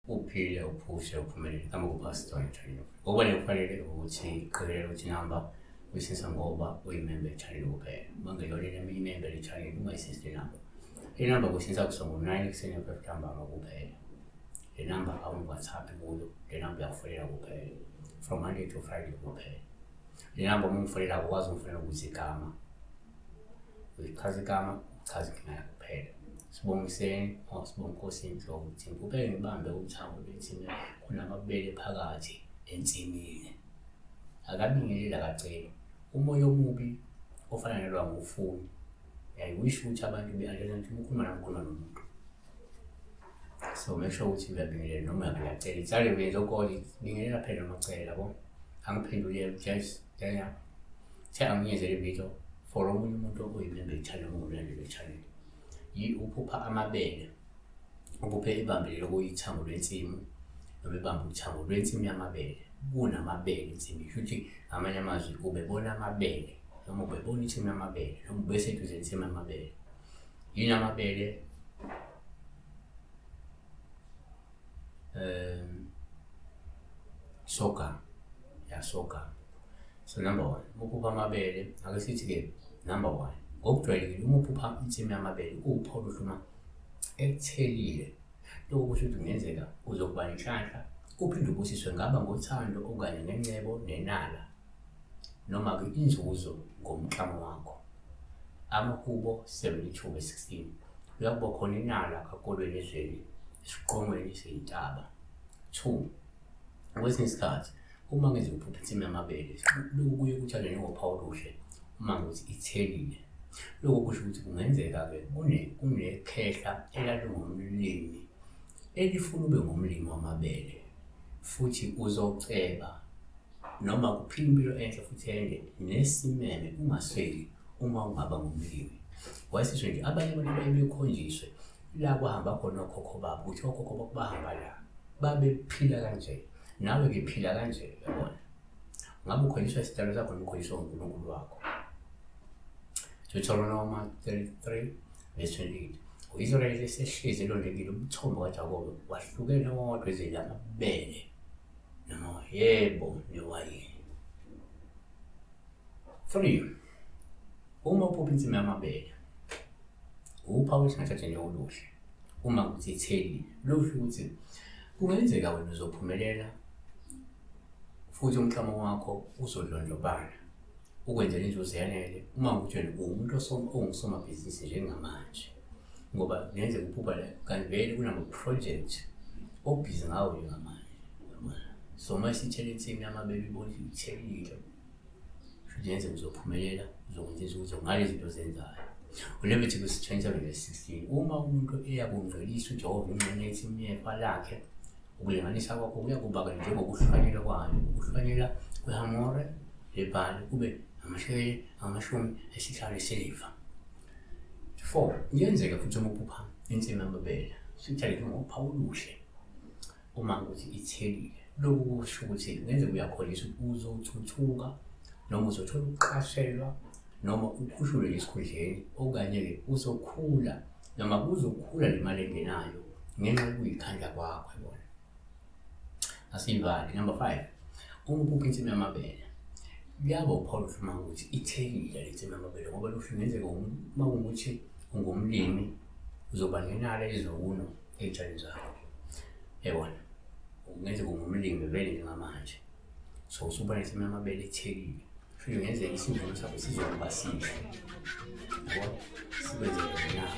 Uphile, uphushe, uphumelele. Igama kuPastor Channel. Okubalulekile kufanele ukuthi qikelela ukuthi inamba uyisisa ngoba uyimembe channel kuphela. Uma ngeyona imembe le channel ungayisisi le namba. Le namba kuyisisa kusuka ngo-9 ekuseni 5 ntambama kuphela. Le namba awungi-WhatsApp kuyo, le namba uyakufonela kuphela. From Monday to Friday kuphela. Le namba uma ungifonela awukwazi ungifonela ukuze igama. Uyichaza igama, uchaza inkinga yakho kuphela. Sibongiseni or Sibonginkosi Ndlovu ukuthi ngikuphe ngibambe uthango lwensimu kunamabele phakathi ensimini. Akabingeleli akaceli. Umoya omubi ofana nalo angiwufuni. I wish ukuthi abantu be-understand ukuthi uma ukhuluma nami ukhuluma nomuntu. So make sure ukuthi uyabingelela noma uyacela. Itsale uyenza okoli, bingelela phela noma ucela yabo. Angiphendulele just yeah. The angiyenze le video for omunye umuntu oyimember channel ongumlandeli we-channel. Uphupha amabele, uphuphe ibambe lokuyithango lwensimu noma ibambe uthango lwensimu yamabele. Kunamabele ensimini, kusho ukuthi ngamanye amazwi ubebona amabele noma ubebona insimu yamabele noma ubeseduze nensimu yamabele. Yini amabele? Sorghum, ya sorghum. So number one, ukuphupha amabele, ake sithi-ke number one, ngokujwayelekile uma uphupha insimu yamabele kuwuphawu oluhle uma ekuthelile. Lokhu kusho ukuthi kungenzeka uzokuba nenhlanhla, uphinde ubusiswe ngaba ngothando okanye ngencebo nenala noma-ke inzuzo ngomklamo wakho. AmaHubo 72 verse 16. Kuyakuba khona inala kakolweni ezweni, esiqongweni seyintaba. 2. Kwesinye isikhathi uma ngenzeka uphupha insimu yamabele, lokhu kuye kuthathwe njengophawu oluhle uma ngokuthi ithelile. Lokhu kusho ukuthi kungenzeka-ke kunekhehla elalingumlimi elifuna ube ngumlimi wamabele futhi uzoceba noma kuphila impilo enhle futhi ende nesimeme ungasweli uma ungaba ngumlimi. Wayesisho nje abanye abantu baye bekhonjiswe la kwahamba khona okhokho babo ukuthi okhokho babo bahamba la babephila kanje nawe-ke phila kanje yabona ngabe ukhonjiswa isidalo sakho noma ukhonjiswa uNkulunkulu wakho. Deuteronoma 33 verse 28. U-Israyeli esehlezi elondekile umthombo kaJakobe wahlukene wodwa ezweni lamabele noma yebo newayini. 3. Uma uphupha insimu yamabele uphawu esingathatha njengoluhle uma kuthi ithelile lusho ukuthi kungenzeka wena uzophumelela futhi umklamo wakho uzodlondlobala ukwenzela inzuzo yanele uma ukuthi wena uwumuntu ongusomabhizinisi njengamanje ngoba kungenzeka uphupha la kanti vele kunama-project obhizi ngawo njengamanje so uma isithele insimu yamabele ibona ithelile kungenzeka uzophumelela uzokwenza inzuzo ngale zinto ozenzayo. ULeviticus 27 verse 16 uma umuntu eyakungcwelisa uJehova ingxenye yensimu yefa lakhe ukulinganisa kwakho kuyakuba-ke njengokuhlwanyela kwayo ukuhlwanyela kwehamore lebhali kube amashekeli amashumi esihlanu esiliva. 4 kuyenzeka futhi uma uphupha insimu yamabele sithale ngophawu oluhle uma ukuthi ithelile. Lokhu kusho ukuthi kungenzeka uyakholisa ukuthi uzothuthuka noma uzothola ukuqashelwa noma ukhushulwe esikhundleni okanye-ke uzokhula noma kuzokhula le mali engenayo ngenxa yokuyikhandla kwakho yabona. Asiyivale. Number 5, uma uphupha insimu yamabele kuyaba uphawu oluhle uma ukuthi ithelile le nsimu yamabele ngoba lusho kungenzeka uma kuwukuthi ungumlimi uzoba nenala ezivuno ey'tshalweni zakho yabona kungenzeka ungumlimi vele njengamanje so usubona insimu yamabele ethelile futhi kungenzeka isivuno sakho sizokuba sihle yabo sikwenzele nalo.